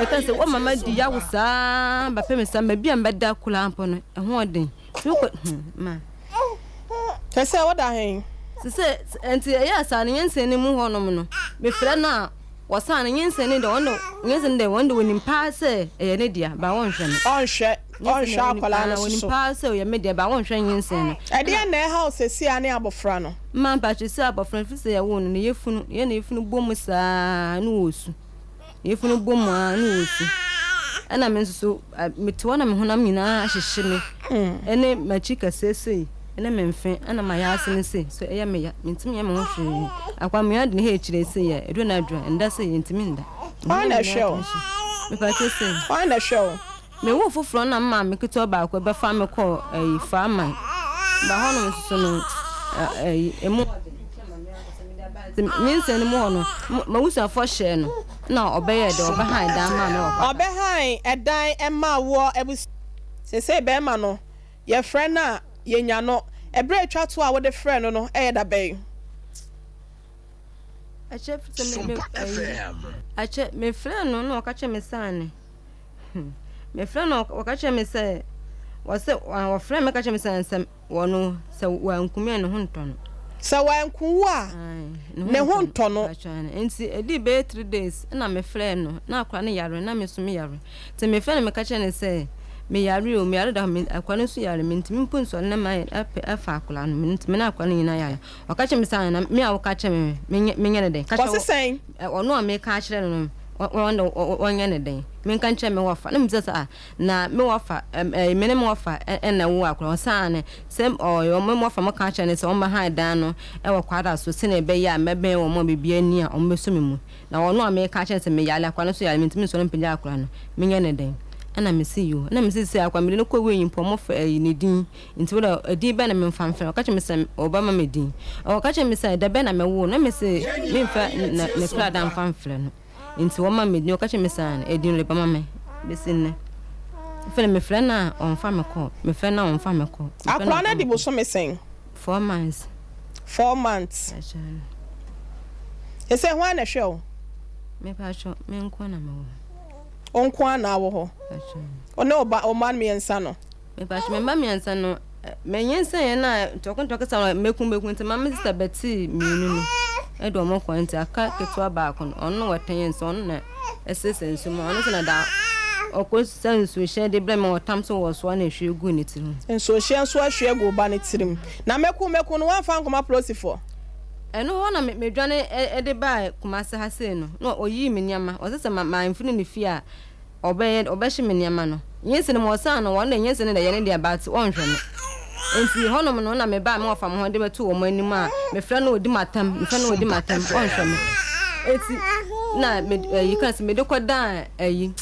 Ɛka sɛ wɔma ma di yawo saa bɛpɛ me saa baabi a mbɛda koraa mpo no ɛho ɔden. Nti wokɔ hmm ma. Kyɛ sɛ woda he? Sɛ nti ɛyɛ saa no nyinsɛn no mu hɔnom no mefrɛ no a Wɔsan no, nyinsɛn no de, wɔn de, nyinsɛn no de, wɔn de wɔnim paa sɛ ɛyɛ ne dea, ba wɔnhwɛ no. Ɔnhwɛ, ɔnhwɛ akwadaa no soso. Wɔnim paa sɛ ɔyɛ me dea, ba wɔnhwɛ nyinsɛn no. Ɛdeɛn na ɛha wo seesei ara ne abɔfra no? Mma mpakyɛ sɛ abɔfra no, firi sɛ yɛwoo no, ne yafunu, yɛ ne yafunu bɔ mu saa na ɔresu. Ne yafunu bɔ mu ara na ɔresu. Ɛna me nso so, mete hɔ na me honam nyinaa ahyehye me, ɛne m'akyi kɛseɛ sei, ɛne me mfe, ɛna m'ayaase no sei, so ɛyɛ me ya, mentumi nyɛ me ho hwee. Akwamea de ne ha akyire sei a, ɛduru anadwo a, ɛnda sei, ɛntumi nda. Hwan na ɛhwɛ wo? Mepakyɛ sei. Hwan na ɛhwɛ wo? Me woo foforɔ no na me maame ketewa baako bɛfa me kɔɔ ɛyi Faaman. Ba hɔnom nso so no ɛyi emu ɔden. Nyinsɛn no mu hɔ no m'abusuafoɔ hyɛɛ no na ɔbɛyɛɛ dɛ ɔbɛhan dan maa me wɔ hɔ. Ɔbɛhan ɛdan maa woɔ abusua. Seesei bɛɛma no yɛfrɛ no a yɛnya no. Ɛberɛ a ɛtwa toɔ a wode frɛɛ no no yɛ da bɛn? Akyɛ sɛ me me ɛyi akyɛ mefrɛɛ no na ɔka kyerɛ me sɛ ane. Hmm. Mefrɛ no wɔka kyerɛ me sɛ wɔsɛ wɔfrɛ me ka kyerɛ me sɛ nsɛm wɔ no sɛ wanku me a ne ho ntɔ no. Sɛ wanku wo a ne ho ntɔ no. Nti ɛdii bɛyɛ 3 days na mefrɛ no na akora no yare na me nso me yare. Nti mefrɛ no meka kyerɛ no sɛ me yare o me yare da hɔ akora no nso yare mentumi mpo nsɔre na ma ɛfa akora no nti me ne akora no nyinaa yare. Ɔka kyerɛ me sɛ na me a woka kyerɛ me menyɛ ne dɛn. Wɔse sɛn? Ɔno a meka akyerɛ no no, ɔno de ɔnyɛ no dɛn? Menka nkyerɛ me wɔfa. Na mebisa sɛ, ah, na me wɔfa, ɛɛ, me ne me wɔfa na ɛwoo akwadaa? Ɔse aane. Sɛ ɔɔ, me wɔfa mo ka kyerɛ no sɛ ɔmmɛhan dan no wɔ Kwada so sɛnea ɛbɛyɛ a mɛbɛn wɔn a biribiara nni a wɔbɛsɔ me mu. Na ɔno a meka akyerɛ no sɛ meyare, akwadaa no nso yare, mentumi nsɔre mpagya akwadaa no, menyɛ no dɛn? Ɛna mese yoo. Ɛna mese sɛ akwadaa mede no kɔ wei mpo a wɔfrɛ ɛyi ne din. Nti wo deɛ edin bɛn na memfa mfrɛ no? Ɔka kyerɛɛ me sɛ ɔbɛma me din. Ɔka kyerɛɛ me sɛ da bɛn na mɛwo no? Na mese memfa ne kradaa mfa mfrɛ no. Nti wɔma me din. Ɔka kyerɛɛ me sɛ edin no de bɛma me bɛsi nnɛ. Afei de mefrɛ no a ɔmfa me kɔ. Mefrɛ no a ɔmfa me kɔ. Akwadaa no adi bosome sɛn? 4 months. 4 months. Ɛsɛ hwan na ɛhwɛ wo? Mepakyɛ me nko na mewɔ hɔ. Wo nko ara na awɔ hɔ? Wo ne wo ba wo mma mmiɛnsa no? Mepakyɛ me mma mmiɛnsa no, menyinsɛn na ntɔkwa sa mɛku mɛku nti ma me sista bɛtee mmienu no ɛde wɔn kɔ nti aka ketewa baako no ɔno na wɔtɛn yɛn nso ɔno na ɛsesa nsu mu ɔno nso na da ɔkɔ sa nsuohyɛ de brɛ me ɔtam so wɔ soa na ehwie gu ne tirim. Nsuohyɛ nso ahwie agu ba ne tirim na mɛku mɛku no wɔamfa nkɔma polisifoɔ. Ɛno hɔ na medwane de baa Kumase ha sei no na ɔyii me nneɛma ɔsɛ sɛ mamfiri ne fie a ɔbɛyɛ ɔbɛhye me nneɛma no. Nyense no ma ɔsan no wɔn de nyense no na ɛyɛ ne dea but ɔnhwɛ no. Nti hɔnom no na mebaa me wɔfa mo ho de bɛto wɔn anim a mefrɛ no ɔdi m'atam mefrɛ no ɔdi m'atam ɔnhwɛ me. Eti na me ɛyi kan sɛ mede kɔ dan ɛyi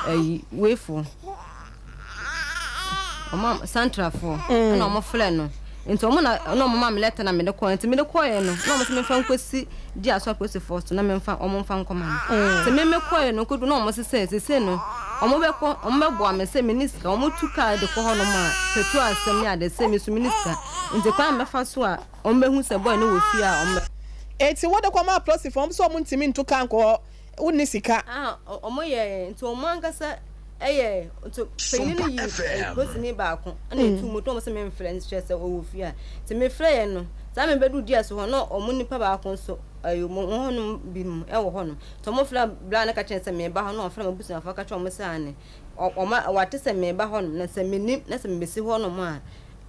ɛyi weifo. Ɔmo santrafoɔ ɛna ɔmo frɛ no nti ɔmo na ɛna ɔmo ma me lɛta na mede kɔɛ nti mede kɔɛ no na ɔmo sɛ memfa nkɔsi di aso apolisifoɔ so na memfa ɔmo mfa nkɔma no nti me me kɔɛ no kodu na ɔmo sɛ sɛ sese no ɔmo bɛkɔ ɔmo bɛboa me sɛ me ne sika ɔmo tu kaa de kɔ hɔ nom a petrol asɛm ne ade sɛ me so me ne sika nti kwan a mɛfa so a ɔmo bɛhu sɛ boy no wɔ fie a ɔmo bɛ. Eti wode kɔma apolisifoɔ ɔmo sɛ ɔmo ntumi ntu kaa nkɔ hɔ Wonni sika. Ah, wɔn yɛ nti wɔn ankasa yɛ nti panyin no yi polisini baako ɛna etu mu to wɔn sɛ memfrɛ nkyerɛ sɛ ɔwɔ fie a nti mefrɛ yɛ no saa mebɛdu di aso hɔ na wɔn nipa baako nso ɛyɛ wɔn hɔnom binom ɛwɔ hɔnom nti wɔn frɛ bla no ka kyerɛ sɛ meba hɔ na wɔfrɛ m'abusuafoɔ ka kyerɛ wɔn sɛ ane wɔn wɔate sɛ meba hɔnom na sɛ menim na sɛ mebɛsi hɔnom a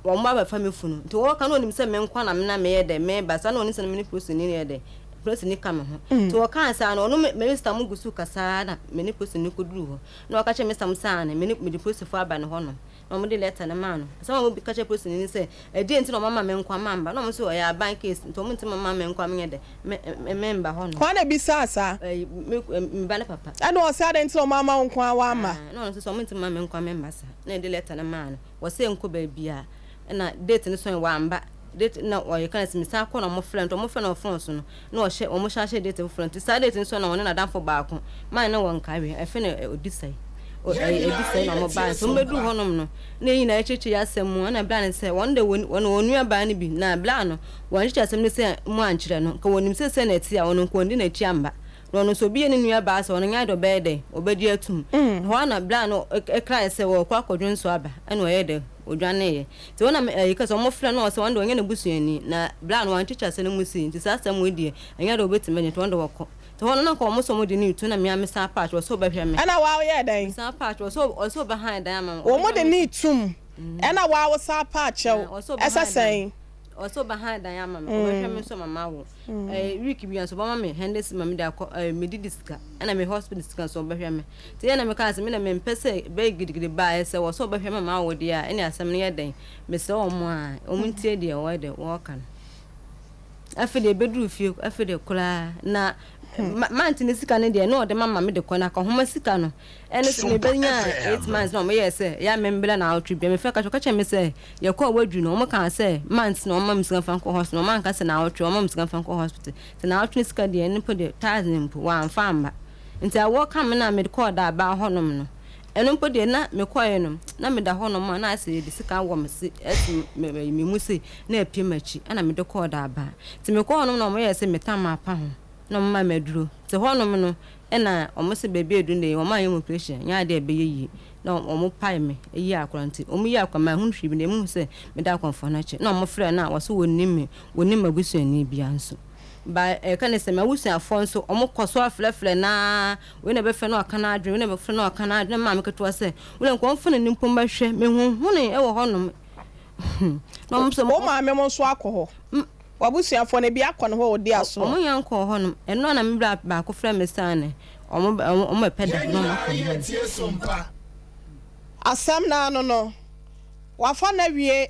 Wɔn ba bɛfa me funu. Nti wɔka na onim sɛ me nkoa na me na meyɛ dɛ meba saa na onim sɛ me ne polisini yɛ dɛ polisini ka me ho. Nti wɔkaa saa no ɔno me me sista mo gu so kasa na me ne polisini kɔduru hɔ na wɔka kyerɛ me sista mo sɛ aane me ne mede polisifoɔ aba ne hɔ nom na wɔde lɛta no maa no. Asɛm a wɔka kyerɛ polisini ne sɛ ɛdeɛn nti na wɔama me nkoa mamba na wɔn nso ɛyɛ aban case nti wɔn ntumi mma me nkoa menyɛ dɛ me me memba hɔ nom. Hwan na ebisaa saa? Ɛyi me me ba ne papa. Ɛna ɔse adɛn nti na wɔamma wo nkoa woamma? Aane na ɔno nso sɛ wɔn ntumi mma me nkoa memma saa na yɛde lɛta no maa no. Wɔsɛ nkɔ baabiaa ɛna date no sɔe wamba date na ɔyɛ kana sɛ mesan kɔ na ɔmo frɛ nti ɔmo frɛ no wɔ phone so no na ɔhyɛ ɔmo hyɛ ahyɛ date foforɔ nti saa date no sɔe na ɔne n'adamfo baako man na wɔn nkae ɛfɛ na ɔdi sɛe ɛdi sɛe na ɔmo baa nti ɔmo bɛduru hɔnom no na yɛn nyinaa akyirikyiri yɛ asɛm mu ɛna bla no sɛ wɔn de wɔn wɔn nua baa no bi na bla no wɔn kyekyɛ asɛm no sɛ mu ankyerɛ no nka wɔnim sɛ sɛ na ɛte a ɔno nka ɔndi n'akyi amba Na ɔno nso, obi yɛ ne nua baa sɛ ɔno nyɛ ade ɔbɛyɛ dɛn? Ɔbɛgye atum. Ɛhɔ ara na berɛ a na ɛkraeɛ sɛ wɔrekɔ akɔdwo nsuo aba, ɛna ɔyɛɛ dɛn? Ɔdwaneeɛ. Nti wɔn na ɛyi ka sɛ wɔfrɛ no, ɔsɛ ɔno deɛ ɔnyɛ n'abusuani. Na berɛ a na wɔankyekyɛ asɛm no mu sei, nti saa asɛm wei deɛ, ɛnyɛ adeɛ a wɔbɛtumi agye, nti wɔn deɛ wɔkɔ. Nti hɔ no na anka wɔn sɛ wɔde no retu, na me ara mesan paa kyɛw, ɔsɛ ɔbɛhwɛ me. Ɛna waa woyɛɛ dɛn? Mesan paa kyɛw, ɔsɛ ɔsɛ ɔbɛhan dan ama me. Wɔn de no retum, ɛna waa wosan paa kyɛw, ɛsɛ sɛn? Ɔsɛ ɔbɛhan dan ama me, ɔbɛhwɛ me nso ama mawo. Eh, week bia nso ɔbɛma me hundred ma me de akɔ eh, me didi sika ɛna me hospital sika nso ɔbɛhwɛ me nti ɛna me kaa sɛ me na mempɛ sɛ bɛyɛ gidigidi baeɛ sɛ wɔ sɛ ɔbɛhwɛ me ma awo deɛ a ɛne asɛm no yɛ dɛn mesrɛ wɔn a wɔn ntie deɛ wɔyɛ dɛ wɔka no afei deɛ ɛbɛduru fie afei deɛ koraa na mante ne sika no deɛ na ɔde ma ma me de kɔ na akɔhoma sika no Ɛno nso mebɛnyaa 8 months na wɔyɛɛ sɛ yɛ a membrɛ naawɔtwe bia. Mefrɛ ka kyerɛ wɔka kyerɛɛ me sɛ yɛkɔɔ waduru no wɔn kaa sɛ months na wɔma me sika mfa nkɔ hospital wɔn anka sɛ naawɔtwe wɔma me sika mfa nkɔ hospital sɛ naawɔtwe no sika deɛ ɛno mpo deɛ thousand mpo wɔamfa amma nti awɔ ka me na mede kɔɔ daabaa hɔnom no ɛno mpo deɛ na mekɔɛ no na meda hɔnom a na ayɛ sɛ yɛde sika wɔ me se ɛsi me me mu se na apue m'akyi ɛna mede kɔɔ daabaa nti mekɔɔ hɔnom na wɔyɛɛ sɛ metam apa ho na wɔma me aduro nti hɔnom no Ɛna wɔn se baabi a ɛduru nnɛ yi wɔn anyɛ mu operation nyɛ adeɛ a ɛbɛyɛ yie na wɔn pae me yi akora nti wɔn yi akora manhunu hwee bi na emu sɛ meda akɔmfoɔ no akyi na wɔn frɛ no a wɔse wɔnnim me wɔnnim m'abusuani biara nso ba ɛka ne sɛ m'abusuafoɔ nso wɔn kɔ so afrɛfrɛ naa wei na ɛbɛfrɛ na waka n'adwene wei na ɛbɛfrɛ na waka n'adwene na maame ketewa sɛ wei na nkɔmfo ne ne mpo mbɛhwɛ mehunhune ɛwɔ hɔnom na wɔn nso Wo maame mo nso akɔ hɔ? W'abusuafoɔ no, ebi akɔ ne hɔ a ɔdi asoɔ? Wɔn nyinaa nkɔɔ hɔ nom. Ɛno ara na me bra baako frɛɛ me sɛ aane, wɔn wɔn bɛpɛ da na wɔn akɔ ne hɔ nom. Asɛm no ano no, wafa no awie,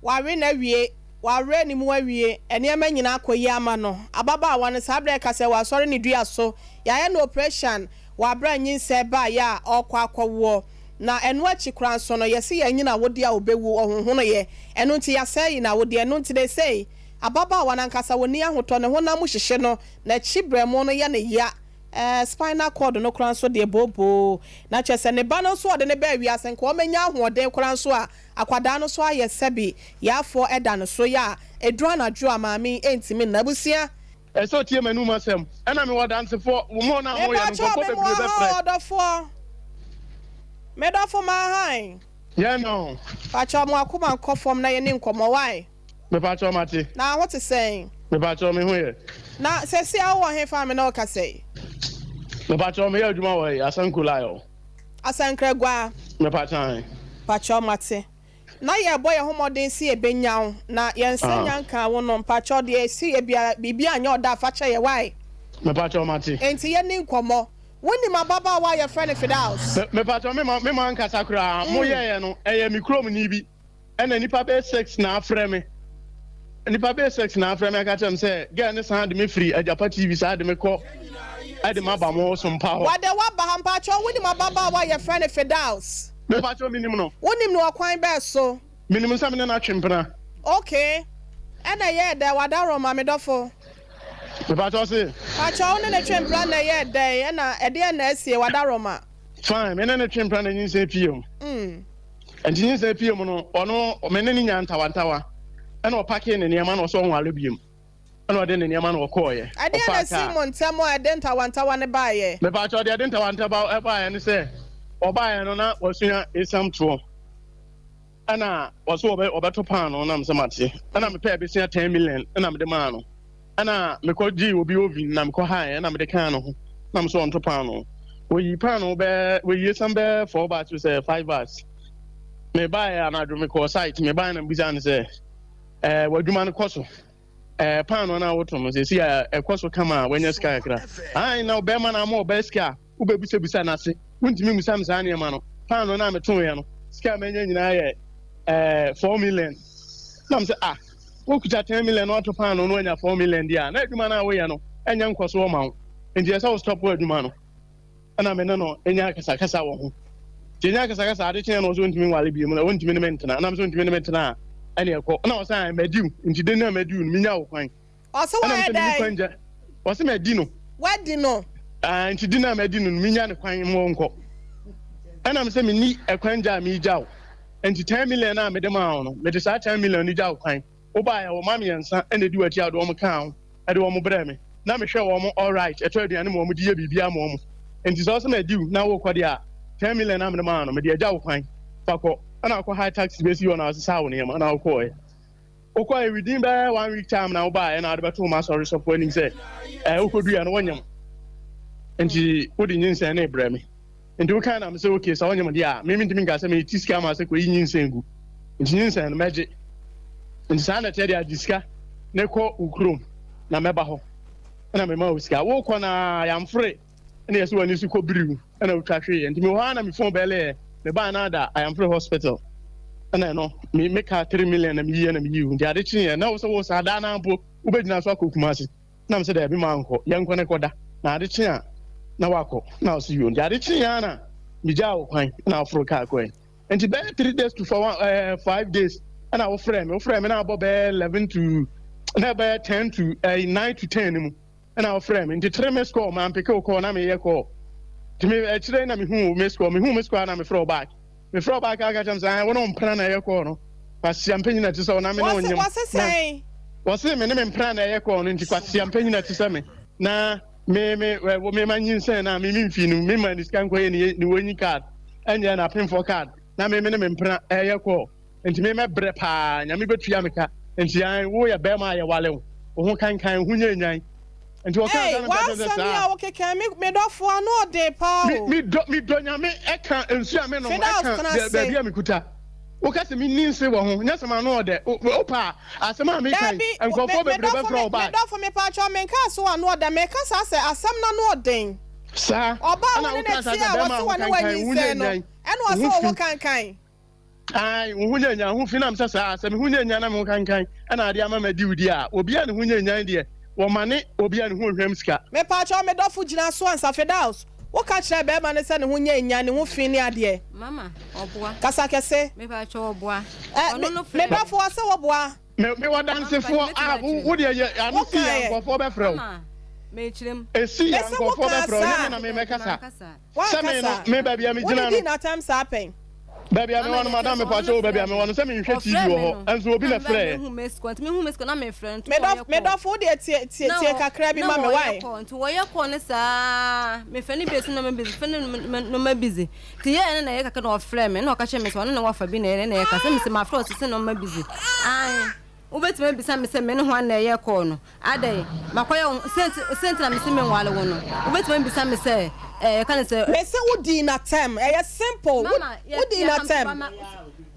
wawe no awie, wawerɛ ne mu awie, nneɛma nyinaa akɔ yie ama no. Ababaawa no, saa berɛ a ɛka sɛ wasɔre ne dua so, yɛayɛ no oprehyɛn wɔ aberɛ a nyinsɛn baeɛ a ɔrekɔ akɔwoɔ. Na ɛno akyi koraa nso no, yɛse yɛanyi no awodeɛ a ɔbɛwu, ɔhonhonoeɛ. Ɛno nti yɛasɛe no awodeɛ. Ɛno nti seesei ababaawa no ankasa ɔnni ahotɔ, ne honam mu hyehye no, n'akyi berɛmo no yɛ no ya, ɛɛ, spinal cord no koraa nso deɛ booboo. Na kyerɛ sɛ ne ba no nso a ɔde no baa wiase, nka ɔmmɛnya ahoɔden koraa nso a, akwadaa no nso ayɛ sɛbe yaafoɔ da no so yɛ a, ɛduru anadwo a maame yi ntumi nna. Abusua. Ɛsɛ sɛ ɔtie m'anom asɛm. Ɛna mewɔ adansefoɔ, mo a moyɛ no, Mepakyɛw nkurɔfoɔ me bebree moa bɛfrɛ. ha ɔdɔfoɔ. Me dɔfo mahan. Yɛn no. Pakyɛw mo akoma nkɔ fam na yɛni nkɔmɔ wai. Mepakyɛw mate. Na ho te sɛn? Mepakyɛw me ho yɛ. Na sɛsi a wowɔ hefa a me ne wo kasa yi? Mepakyɛw meyɛ adwuma wɔ he? Asanku Lyle. Asankragua. Mepakyɛw ahe? Pakyɛw mate. Na yɛrebɔ yɛn ho mmɔden sɛ yɛbɛnya wo, na yɛn nsa nya nkaa wo no, mpakyɛw deɛ ɛsi yɛ biara, biribi anyɛ ɔda a, fa kyɛ yɛ, wai? Mepakyɛw mate. Enti yɛnni nkɔmmɔ. Wonim ababaawa a yɛfrɛ no Fidaus? Me mepakyɛw me ma me ma nkasa koraa. Mo yɛeɛ no ɛyɛ me kurom ni bi ɛna nipa bɛyɛ six na afrɛ me. Nipa bɛyɛ six na afrɛ me aka kyerɛ me sɛ girl ne san de me firi Agyapa TV saa de me kɔ ɛde me aba mo so mpa hɔ. Wade woaba ha mpakyɛw wonim ababaawa a yɛfrɛ no Fidaus? Mepakyɛw menim no. Wonim no ɔkwan bɛɛ so? Menim sɛ me ne no atwe mpena. Okay ɛna ɛyɛɛ dɛn Wadaroma me dɔfo? Mepakyɛw se. Pakyɛw wo ne no twe mpena na ɛyɛɛ dɛn ɛna ɛdeɛn na asie Wadaroma? Fine me ne no twe mpena na nyinsɛn pie mu. Nti nyinsɛn pie mu no ɔno me ne no nyaa ntawantawa ɛna ɔpakee ne nneɛma na ɔsɛ ɔnware biom ɛna ɔde ne nneɛma na ɔkɔɔeɛ. Ɛdeɛn na Ɔfaa esii kaa. mo ntɛm a ɛde ntawantawa no baeɛ? Mepakyɛw deɛ ɛde ntawantawa baeɛ ne sɛ ɔbaeɛ no na wasua esiam toɔ. Ɛna ɔse ɔbɛ ɔbɛto paanoo na mesɛ mate ɛna mepɛɛ besia 10 million ɛna mede maa no ɛna mekɔ gyee obi oven na mekɔ hae ɛna mede kaa no ho na mesɛ ɔnto paanoo wɔyi paanoo bɛɛ wɔyi esiam bɛɛ 4 bags sɛ 5 bags mebaeɛ anadwo mekɔɔ site mebaeɛ na mebisa no sɛ ɛɛ w'adwuma no kɔ so ɛɛ paanoo no a woto no sɛsi a ɛkɔ so kama a wanya sika kakra ae na ɔbɛrima na ama ɔbaa sika a wobɛbisabisa no ase. Wontumi mmisa me saa nneɛma no. Paanoo no a metoeɛ no, sika a manya nyinaa yɛ ɛɛ 4 million. Na mesɛ ah, wokuta 10 million na woato paanoo no anya 4 million deɛ a, na adwuma no a woyɛ no ɛnyɛ nkɔsoɔ ma wo. Nti ɛsɛ wo stop adwuma no. Ɛna me ne no nya akasakasa wɔ ho. Nti yɛnya akasakasa ade kyeɛ no ɔsɛ ɔntumi nware bio mu na ɔntumi ne me ntena. Na mesɛ ɔntumi ne me ntena a ɛne ɛkɔ. Na ɔsɛ madi wo. Nti den na madi wo no menya wo kwan. Ɔse Ɛna wayɛ mesɛ menni kwan dɛn? gya. Ɔse madi no. Wadi no. Ah, nti di no a madi no no, menya ne kwan ma ɔnkɔ. Ɛna mesɛ menni ɛkwan gya a megya wo. Nti 10 million a mede maa wo no, mede saa 10 million no gya wo kwan. Wobaeɛ, wo mma mmiɛnsa na ɛdi w'akyi a wode wɔn kaa ho de wɔn brɛɛ me. Na mehwɛ wɔn alright, ɛtɔ aduane ma wɔn, de yɛ biribiara ma wɔn. Nti sɛ wose madi wo na worekɔ deɛ a, 10 million a mede maa wo no, mede agya wo kwan. Fa kɔ. Ɛna wokɔ hire taxi bɛsii hɔ na wosesaa wo nneɛma na wokɔeɛ. Wokɔe within bɛyɛ one week time na wobaeɛ na wode bɛtoo m'asɔre sɔfo anim sɛ ɛɛ wokɔduiɛ no wonyem nti wode nyinsɛn no rebrɛ me nti wokae na mesɛ okay sɛ wonyem deɛ a me mentumi nka sɛ mete sika ma sɛ kɔyi nyinsɛn gu nti nyinsɛn no mɛgye nti saa na ɛteɛ deɛ agye sika ne kɔ wo kurom na mɛba hɔ ɛna mema wo sika wokɔ na yɛamfore ɛna yɛsɛ w'ani so kɔ biriw ɛna wotwa hweeɛ nti mewɔ hɔ ara na me phone bɛleɛ mebaa na ada Ayamfre hospital ɛna ɛno me me car 3 million na meyiɛ na meyiw nti ade kyeeɛ na wo sɛ wo saa daa na mpo wobɛgyina so akɔ Kumasi na mesɛ daabi mankɔ yɛnkɔ ne kɔda na ade kye a na wakɔ na ɔse yo nti ade kyeeɛ na megyaa wo kwan na aforo kaa kɔɛ nti bɛyɛ 3 days to 4 uh, 5 days ɛna wofrɛ me wofrɛ me na abɔ bɛyɛ 11 to na ɛbɛyɛ 10 to uh, 9 to 10 no mu Ɛna ɔfrɛɛ me nti tere miss call mampeke wo call na meyɛ call nti me akyire na mehu wo miss call mehu miss call a na mefrɛ wo back mefrɛ wo back a aka kyerɛ me sɛ ae wo ne wo mpena na ɛyɛ call no kwasia mpanyin na ɛte sɛ wo na me ne wo nyem Wɔse na sɛn? wɔse me ne me mpena na ɛyɛ call no nti kwasia mpanyin na ɛte sɛ me na me me wɔ me ma nyinsɛn na me me mfi no me ma ne sika nkɔyɛ ne ne wɔnyi card ɛnyɛ na apemfoɔ card na me me ne me mpena ɛyɛ call Nti me mɛbrɛ paa, Nyame bɛtua me ka. Nti ae, wo yɛ bɛɛma a yɛwale wo, wo ho kankan, wo ho nyɛ nyan. Nti ɔkaa Ei, saa na meka kyerɛ no sɛ w'asɛm yi saa. a wokeka yi, me, me dɔfo, ano ɔden paa Me, o. me dɔ, me dɔ Nyame ɛka nsuo a menom, Fidaus, ɛka tena bɛ, ase. baabi a mekuta. Woka sɛ menni nse wɔ ho, nyɛ sɛ m'ano ɔdɛ. Wo, wopɛ a, asɛm a meka yi, Dabi, wo, me, nkurɔfoɔ me bebree dɔfo, bɛfrɛ me, wo me back. dɔfo, mepaakyɛw, menkaa sɛ w'ano ɔdɛ, meka saa sɛ asɛm no ano ɔden. Saa, Ɔbaa a ɛna wo ne no wokaa saa te sɛ a bɛɛma wɔse a ho wɔne wo kankan, wo ho nyɛ anyinsɛn no, nyan, ɛna wo ɔse ho wo ho fi. kankan. Ae, wo ho nyɛ nyan, ho fi nam sɛ saa, sɛ me ho nyɛ nyan na me ho kankan na adeɛ ama madi wo deɛ a, obi a ne ho nyɛ nyan deɛ, wɔmane obi a ne ho nhwam sika. Mepaakyɛw me dɔfo gyina so ansa Fidaus, wo ka kyerɛɛ bɛɛma no sɛ ne ho nyɛ nyan, ne ho fi ne adeɛ. Mama, ɔboa. Kasa kɛse. Mepaakyɛw ɔboa. Ɛ, Ɔno me, no me frɛ me. dɔfo ɔse wo boa. Me, mewɔ dansefoɔ a, wo, wo deɛ yɛ, ano Wo si yɛ kaeɛ. nkurɔfoɔ bɛfrɛ wo. Mama, mekyerɛ mu. Esi yɛ Mese wo nkurɔfoɔ kaa bɛfrɛ wo, nyɛ saa. me na memɛkasa. Mankasa. Sɛ me no, Wankasa. me baabi a Wo ne megyina dii no. n'atɛm saa pɛn. Baabi a mewɔ no, madam, mepakyɛ o, baabi a mewɔ no, sɛ menhwɛ TV wɔ hɔ, nso obi na ɛfrɛɛ. Me dɔfo, me dɔfo, wo deɛ tie, tie, tie kakra bi ma me, why? Nti wɔyɛ kɔɔ no saa, mefrɛ no besi na ma busy, frɛ no no ma busy. Nti yɛɛ no na ɛyɛ kakra na ɔfrɛ me, na ɔka kyerɛ me sɛ ɔno na wafa bi na ɛyɛ na ɛyɛ kasa, mese mafrɛ wo sese na ɔma busy. Ae. Wobɛtumi abisa me sɛ me ne hwan na ɛyɛ kɔɔ no? Adɛn, makɔyɛ wo ho, sɛ nti, sɛ nti na mese menware wo no? Wobɛtumi abisa me sɛ, ɛɛ, yɛka no sɛ. Mese wo dii n'atɛm, ɛyɛ simple, wo, Mama, yɛ, wo dii yɛka, n'atɛm. ma,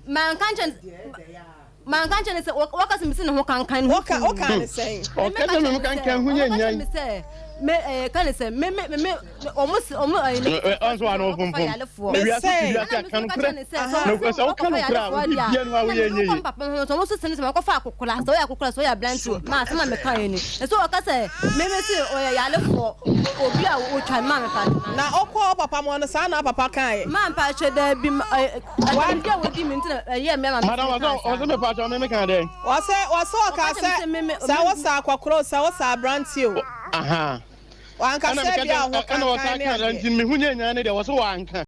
manka nkyerɛ no, manka nkyerɛ no sɛ, wɔ, wɔka sɛ mese ne ho kankan, ne ho Woka, fi. wokaa ne sɛn? Ɔka sɛ me ho kankan, ho nyɛ Ɔka kyerɛ nyan. me sɛ. Me ɛɛ ka ne sɛ me me me ɔmo se ɔmo ɛɛ ne. Ɔnso wa na ɔfomfom. Ewiase ti wiase a ka nokorɛ. Na sɛ woka nokorɛ a obi bia ne hɔ a woyɛ nyɛ yie. Papa ho sɛ ɔmo so sɛ sɛ makɔfa akokora sɛ ɔyɛ akokora sɛ ɔyɛ aberante o ma asɛm a meka yɛ ni ɛsɛ ɔka sɛ me me se ɔyɛ yalefoɔ obi a otwa ma me pa. Na ɔkɔɔ papa mu no saa na papa kaeɛ. Ma mpa kyɛ daabi Adanseɛ a wɔdi me nti na ɛyɛɛ me ama Madam, metumi kaa ɔsɛ saa. ɔsɛ mepa kyɛw me meka dɛn? Ɔsɛ ɔsɛ ɔkaa Ɔka kyerɛ sɛ me sɛ me me sɛ me wosa akɔkorɔ o sɛ wosa aberanteɛ o. Aha. Wanka Ɛna sɛ meka bia kyerɛ ho ɛna ɔsan kankan ne kaa adeɛ. nti me ho nyɛ nyaa ne deɛ ɔsɛ wanka.